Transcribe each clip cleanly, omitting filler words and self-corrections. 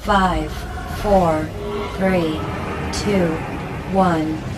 5, 4, 3, 2, 1.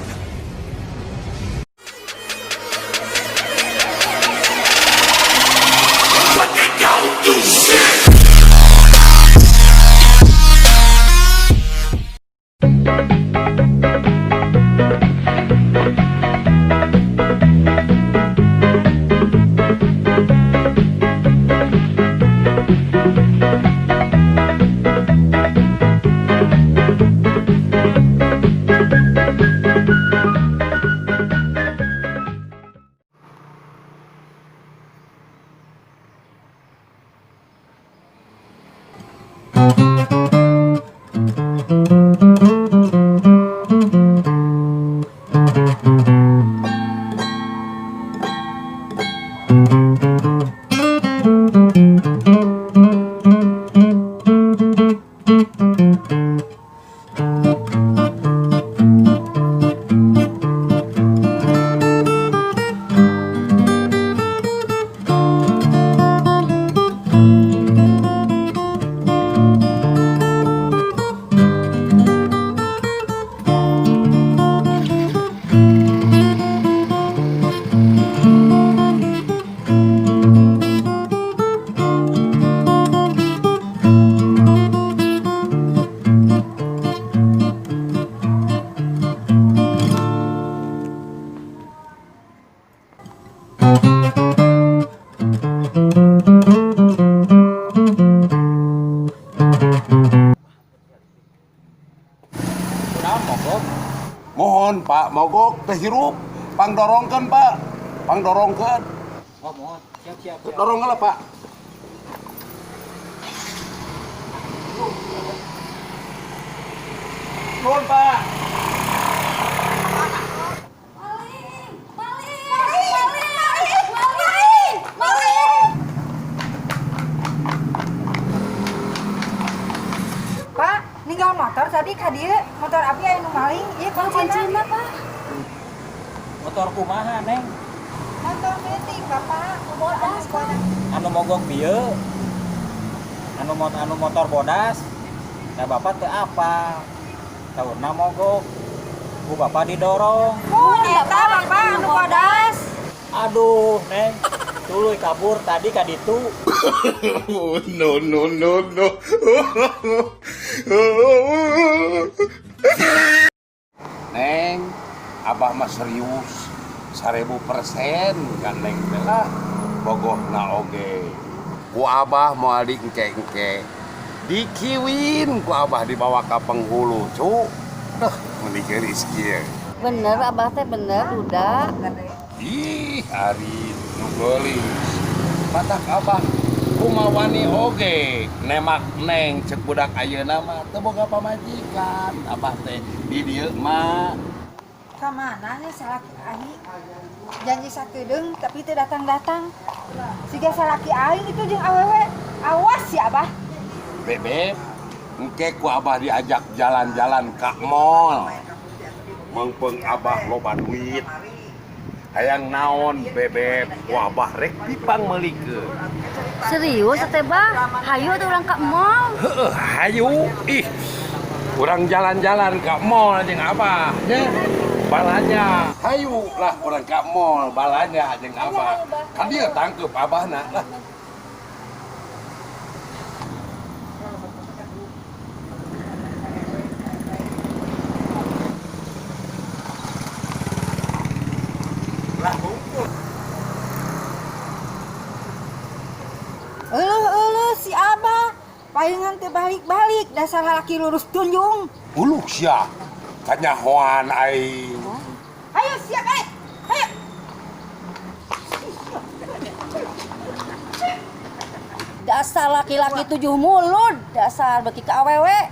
Kunaon mogok? Mohon, Pak, mogok teh hirup. Pangdorongkeun, Pak. Pangdorongkeun. Oh, mohon. Siap, siap, siap. Dorong lah, Pak. Nuhun, Pak. Maling! Maling! Maling! Maling! Maling! Pak, ninggal motor tadi ka dieu, motor abi aya nu maling, ieu kuncina. Kuncina, Pak. Motor kumaha, Neng? Motor metik, Bapak. Bodas, Pak. Anu mogok bieu. Anu motor bodas. Da bapak teu apa. Saurna mogok. Ku bapak didorong. Mun eta Bapak anu bodas. Aduh, Neng. Tuluy kabur tadi ka ditu. No, no, no, no. Neng, abah mah serius 1000% kan, Neng teh lah bogohna oge. Ku abah moal diengke-engke. Dikiwin ku abah dibawa ka penghulu, cu. Duh, meuni geulis kieu. Bener, Abah teh bener, duda. Ih, ari nu geulis. Matak abah kumawani oge nemak Neng, cek budak ayeuna mah teu boga pamajikan. Abah teh di dieu mah. Ka mana nya salaki aing? Janji sakedeung tapi teu datang-datang. Siga salaki aing itu jeung awewe. Awas si Abah. Bebek, engke ku abah diajak jalan-jalan ka mall. Mengpeng abah loba duit. Hayang naon, Bebek, ku abah rek dipangmeulikeun. Serius teh, Bah? Hayu atuh urang ka mall. Heeh, hayu. Ih. Urang jalan-jalan ka mall jeung abah nya. Balanja. Hayu lah urang ka mall balanja jeung abah. Ka dieu tangkeup abahna lah. Lah, kumpul. Euleuh euleuh si Abah. Palingan teu balik-balik, dasar laki lurus tunjung. Uluh sia. Kanyahoan aing. Ayo siap balik. Ayo. Dasar laki-laki tujuh mulut, dasar beki ka awewe.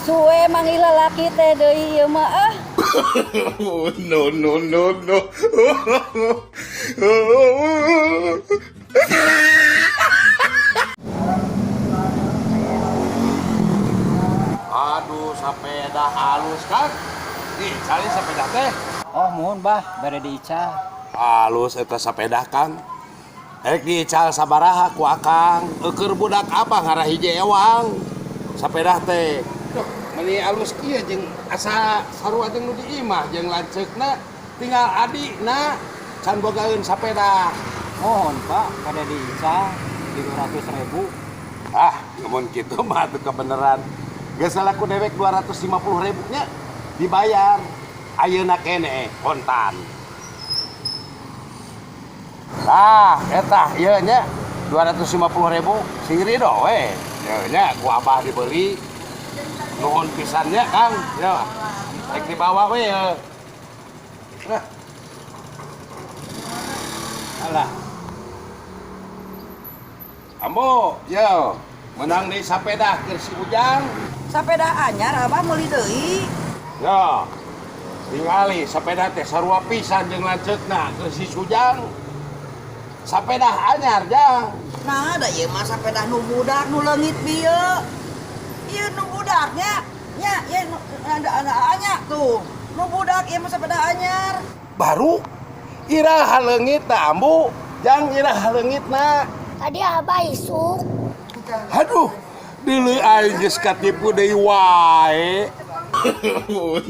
Suwe manggil lalaki teh deui ieu mah ah. No, no, no, no. Aduh, sepeda halus kan? Ih, cari sepeda teh. Oh, mohon, Bah, bade diical. Halus eta sepeda, Kang. Rek diical sabaraha ku Akang? Eueur budak apa ngarah hiji ewang. Sapeda teh. Duh, meni alus kieu jeung asa sarua jeung nu di imah jeung lanceukna tinggal adikna can bogaeun sapeda. Mohon Pak, kada diical 300 ribu. Ah, ngomong gitu mah tuh kebenaran. Geus laku dewek 250 ribu nya dibayar. Ayeuna kene kontan. Tah, eta ieu nya 250 ribu sing ridho we. Ieu nya ku abah dibeli. Nuhun pisan nya, Kang. Ya. Rek dibawa we ya. Nah. Alah. Ambo, yo, menang di sapeda keur si Ujang. Sapeda anyar Abah meuli deui. Ya. Tingali sepeda teh sarua pisan jeung lanceukna keur si Ujang. Sepeda anyar, Jang. Nah, da ieu mah sapeda nu budak nu leungit bieu. Ieu nu budaknya. Nya, ieu nu ada ada anya tuh. Nu budak ieu mah sepeda anyar. Baru iraha leungitna, Ambu? Jang, iraha leungitna? Tadi Abah isuk. Aduh, deuleu aing geus katipu deui wae.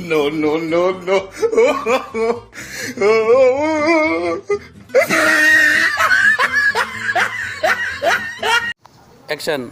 No, no, no, no. Action.